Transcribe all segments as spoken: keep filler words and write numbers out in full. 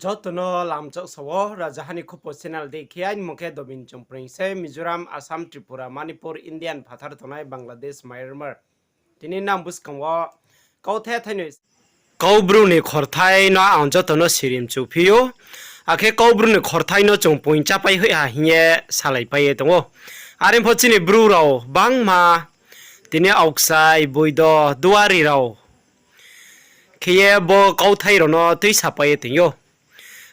Joto no lamchak sa wo, Rajaha ni Khupo channel dei khe, aini mung khe Dobin Chongpreng se, Mizoram, Assam, Tripura, Manipur, Indian phathar tongnai Bangladesh, Myanmar. Tini nang buskang wo kauthai thainoi Kaubru ni khorthai no ang joto no sirimchu phi ou. Akhe Kaubru ni khorthai no chung poing chápai hoih ha hing ye salaipai ye tong ou. Are pho chini Bru rao bangma tini aokchai, boido, duari rao khe ye bo kauthai rao no tuisapai ye tong ou.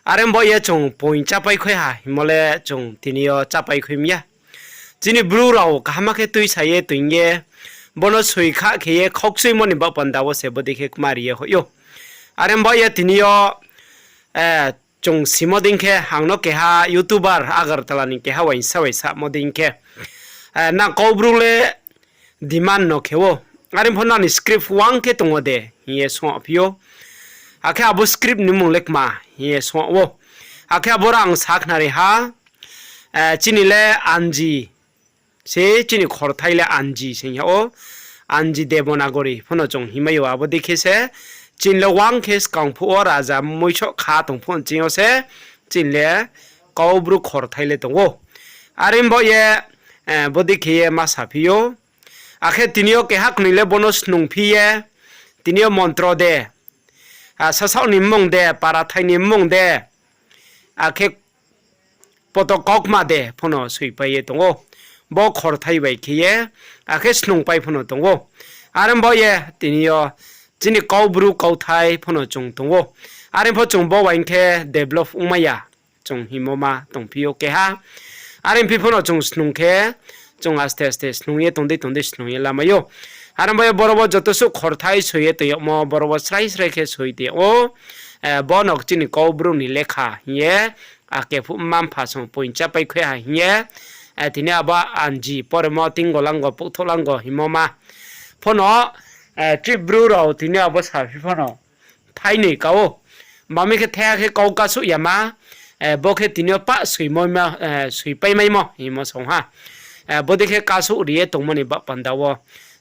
Are bo ye chung poing chápai khoi ha hingmo le chung tini yo chápai khoi mi ya. Chini Bru rao kaham khe tuisa ye toing ye, bo no soi kha khe ye khaukchuimo ni baoh panda wo se bodei khe kma ri ye hoih ou. Are bo ye tini yo, chung simo dei khe, ang no keha YouTuber Agartala ni keha uaingsa uaisamo dei khe, nang Kaubru le demand no khe ou. Are pho nang ni script wang khe tong ou de hing ye sung phi ou. Akhe abo script ni mung le kma hing ye sung ou. Akhe abo rang sakhnari ha, chini le Anji se, chini khorthai le Anji se hing yag ou. Anji Devanagari pho no chung hingmai ou, abo dei khe se chini le wang khe skang phuh wo raja muisoh kha tong phuh nching yo se chini le Kaubru khorthai le tong ou. Are bo ye, bodei khe ye ma saphi ou. Akhe tini yo keha knoi le bo no snung phi ye, tini yo montro de, sasaoh ni mmung de, parathai ni mmung de, akhe poto kaukma de pho no soipai ye tong ou. Bo khorthai bai khe ye, akhe snungpai pho no tong ou. Are bo ye tini yo chini Kaubru kauthai pho no chung tong ou. Are pho chung bo uaing khe develop ongmai ya, chung hingmo ma tongphi ou keha. Are phi pho no chung snung khe, chung aste aste snung ye tong dei tong dei snung ye lamai ou. Are bo ye boro wo joto suh khorthai soi ye tong yagmo, boro wo srai srai khe soi tong yag ou. Bo no chini Kaubru ni lekha hing ye, ake phuh mma mpha song poing chápai khoi ha hing ye, tini abo Anji poremo Tinggolango, Pouhthohlango hingmo ma pho no, Tripura rao tini abo saphi pho no thainoi ka ou. Bami khe thaiha khe kau kasuh yama, bo khe tini yo pah soimo, soipai maimo hingmo song ha. Bodei khe kasuh ri ye tongmo ni baoh panda wo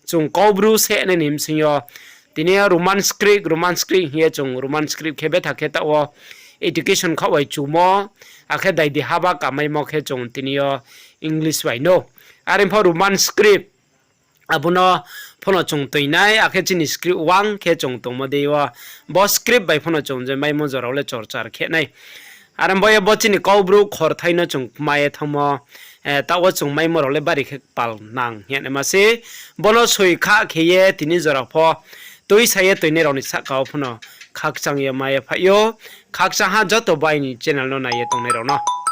chung Kaubru se nai ni bsing yo tini yo Roman script, Roman script hing ye chung Roman script khe betha khe taoh wo education khaoh bai chumo, akhe daidi haba kamaimo khe chung tini yo English bai no. Are pho Roman script abo no pho no chung toing nai, akhe chini script wang khe chung tongmo dei yo, bo script bai pho no chung je maimo jora le chorchar khe nai. Are bo ye bo chini Kaubru khorthai no chung kma ye thanngmo, taoh wo chung maimo rao le bari khe kpal nang hing ye naima se. Bo no soi kha khe ye tini jora pho tuisa ye toingnai rao ni sahka wo pho no khakchang ye ma ye phaih ou. Khakchang ha joto bai ni channel no nai ye tongnai rao no.